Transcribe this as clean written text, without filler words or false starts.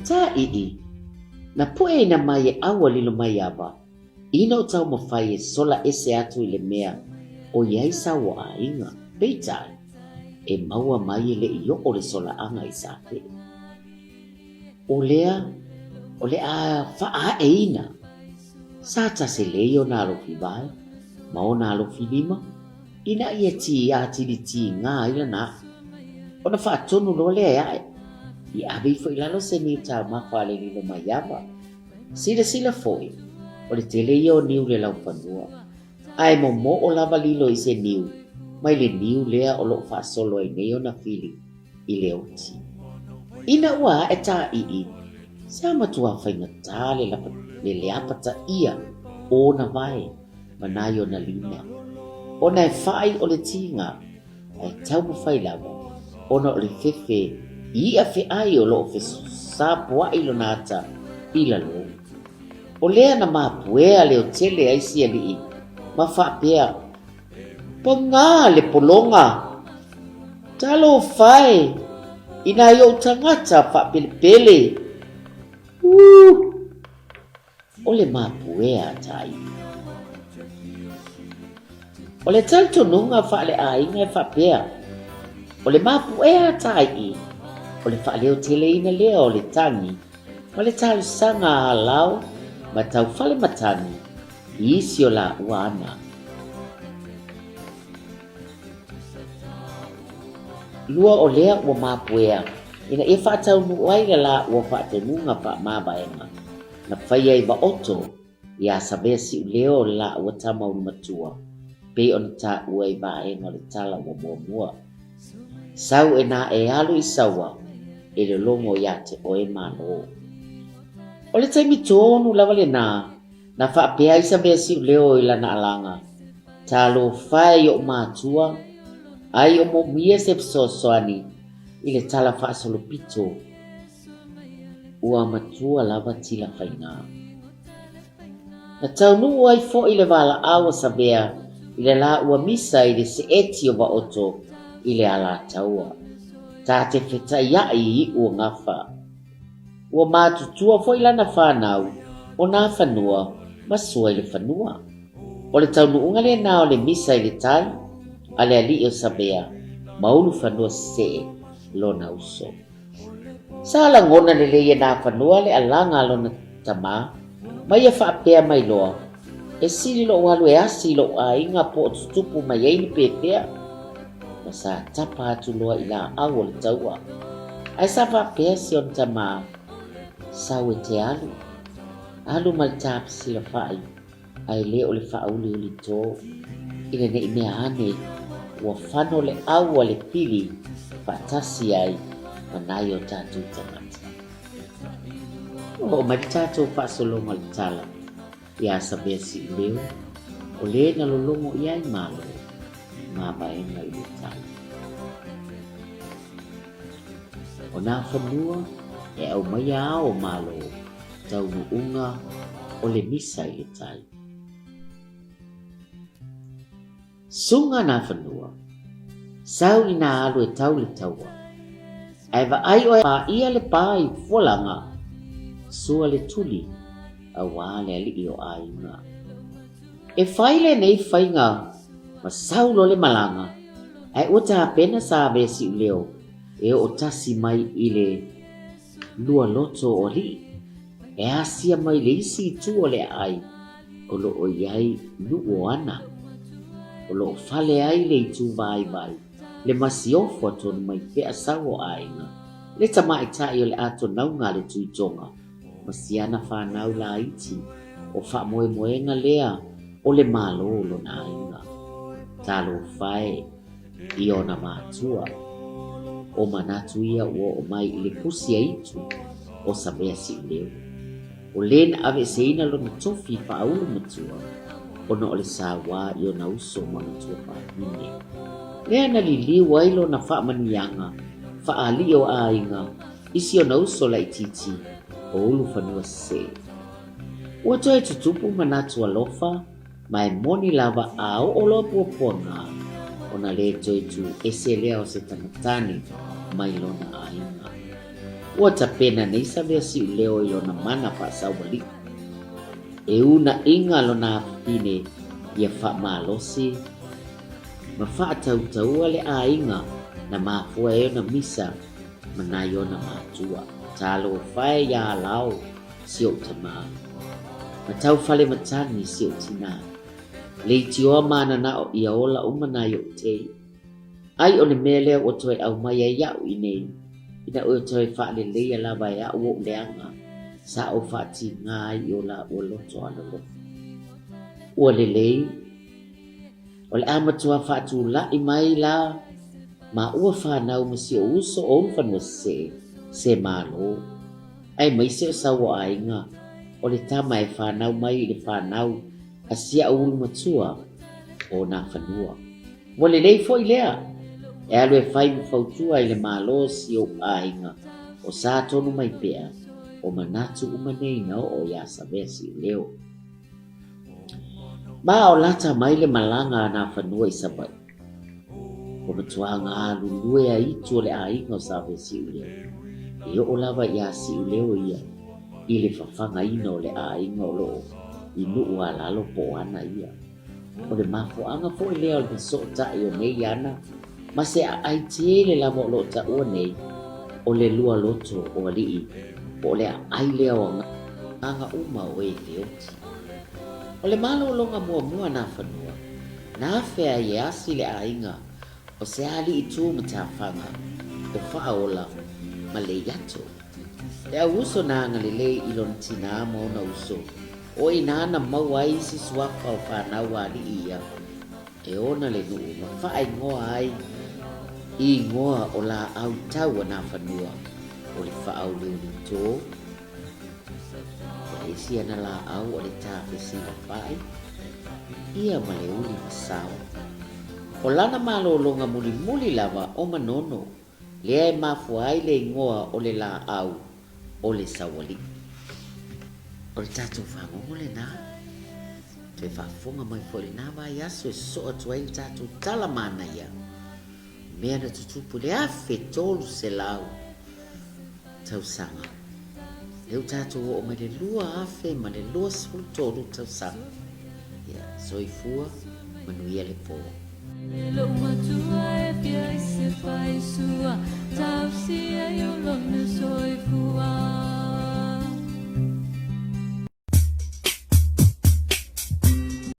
Tāʻiʻi, Na puʻe ina mai e ʻau a lilo mai ava, ina o taumafai e sola ese atu i le mea o i ai sa ua aiga. Peitai, e maua mai e leʻi oʻo le solaaga i Sapeʻe. O lea, o le a faaaʻe ina, sa tase lei o nā alofi vae, ma o nā alofi lima, ina ia ti atili ti ngā ila nā. O na whaatonu loa lea e ae, i ave ifo i lalo se niu taumafa a le lilo mai ava. Silasila foi, o le tele ia o niu le laufanua. Ae momoʻo lava lilo i se niu, mai le niu lea o loo faasolo ai nei ona fili i le oti. Ina ua ae tāʻiʻi, sa matua faigata le lapa, le leapataia o ona vae ma nai ona lima. Ona e faai o le tiga, ae taumafai lava, ona o le fefe i iʻa feʻai o loo fesapoaʻi lona ata i lalo. O lea na mapuea le otele ai si aliʻi, ma faapea, Pagā le pologa, talofa e, i nai ou tagata faapelepele. Uh! O le mapuea a Tāʻiʻi. O le talitonuga faaleaiga e faapea, o le mapuea a Tāʻiʻi, o le faaleoteleina lea o le tagi ma le talosaga a alao ma taufale matagi i isi o laua ana. Lua o lea ua mapuea ina ia faataunuu ai le laua faatonuga faamavaega na faia i Vaoto iā Savea Siuleo o le laua tama ulumatua pei ona taua i vaega o le tala ua muamua. Sau e nā e alu i Saua e lologo iā te oe Malo. O le taimi tonu lava lenā na faapea ai Savea Siuleo i lana alaga, Talofa e i oʻu matua, ai o moomia se fesoasoani i le tala faasolopito ua matua lava tila faigā. Na taunuu ai foi le valaau a Savea i le laua misa i le seeti o Vaoto i le Alataua. Ta te fetaiaʻi i iʻu o gafa. Ua matutua foi lana fanau o nā fanua ma sua i le fanua. O le taunuuga lenā o le misa i le tai a le aliʻi o Savea ma Ulufanua Sesee lona uso. Sa lagona lelei e Nafanua le alaga a lona tamā, ma ia faapea mai loa, E sili loʻu alu e asi i loʻu aiga po o tutupu mai ai ni pēpēa. Ma sa tapa atu loa i lāʻau o le taua. Ae sa faapea si ona tamā, Sau e te alu. Alu ma le tāpasilafaʻi. Ae le o le faauliuli tō i lenei mea ane ua fano le ʻau a le pili faatasi ai ma nai o tatou tagata. Ua oo mai le tatou faasologa o le tala iā Savea Siuleo, o le na lologo i ai Malo mavaega i le tala. O nā fanua e aumaia ao o Malo taunuuga o le misa i le tai. Suga nā fanua, sau i nā alu e tau le taua. Ae vaai oe pāʻia le pā i Fualaga, sua le tuli, auā le aliʻi o aiga. E fai lenei faiga ma sau loa le malaga, ae ua tapena Savea Siuleo e oo tasi mai i le lua loto o aliʻi, e asia mai le isi itu o le aʻai o loo i ai nuʻu o ana, o loo fale ai le itu vaivai, le masiofo a tonu mai pea sau o aiga, le tamaitai o le atonauga a le Tuitoga, ma siana fanau laiti o faamoemoega lea o le Malo o lona aiga. Talofa e i ona matua. O manatu ia ua oo mai i le pusi a itu o Savea Siuleo. O le na aveeseina lona tofi faaulu matua ona o le sauā i ona uso ma ona tuafafine. Lea na liliu ai lona faamanuiaga faaaliʻi o aiga i si ona uso laitiiti o Ulufanua Sesee. Ua toe tutupu manatu alofa ma e moni lava a oo loa puapuaga ona le toe tū ese lea o se tamatane mai lona aiga. Ua tapena nei Savea Siuleo i lona mana faasauali'i. E uunaiga lona afafine ia faamalosi ma faatautaua le aiga na mafua ai ona misa ma nai ona matua. Talofa e iā Alao si ou tamā, ma tau fale matagi si ou tinā. Leitioa mananao ia ola uma nai ou tei. Ai o le mea lea ua toe aumai ai iaʻu i nei, ina ua toe faaleleia lava e aʻu ou leaga sa ou faatigā ai i o lāua loto alolofa. Ua lelei, o le a matua faatulaʻi mai la ma ua fanau ma si ou uso o Ulufanua-sesee, se Malo, aemaise o Sauoaiga, o le tama e fanau mai i le fanau a si aʻu ulu matua o Nafanua. Ua lelei foi lea e alu e fai ma fautua i le Malo si ou aiga o sa tonu mai pea o manatu uma nei na oo iā Savea Siuleo. Ma o lata mai le malaga a Nafanua i Savaii. Ua matua galulue a itu o le aiga o Savea Siuleo. E oo lava iā Siuleo ia i le fafagaina o le aiga o loo i nuu a lalo po o ana ia. O le mafuaaga foi lea o le fesootai o nei ana ma se aai tele lava o loo taua nei o le lua loto o alii po o le aai lea o agaga uma o e leoti. O le malologa muamua a Nafanua, na afea ai e asi le aiga o se alii tu matafaga o Faaola ma Leiato. Le au uso na agalelei i lona tinā ma ona uso, o i inā na maua ai isi suafa o fanau a alii ia e ona le nuu ma faaingoa ai i ingoa o laau tau a Nafanua, o le Faauliulito, o le isi ana laau o le Tafesilafa'i, ia ma le Uli Masao. O lana malologa mulimuli lava o Manono, lea e mafua ai le igoa o le laau o le sauali'i. O le tatou fagogo lenā, toe faafofoga mai foi i lenā vaiaso e sosoo atu ai le tatou tala manaia, mea na tutupu i le 1300 tausaga. Lea ua tatou oo mai le 2023 tausaga. Ia, soifua, manuia le pō. Lou matua e fia i se faisua, tausi ai o lona soifua.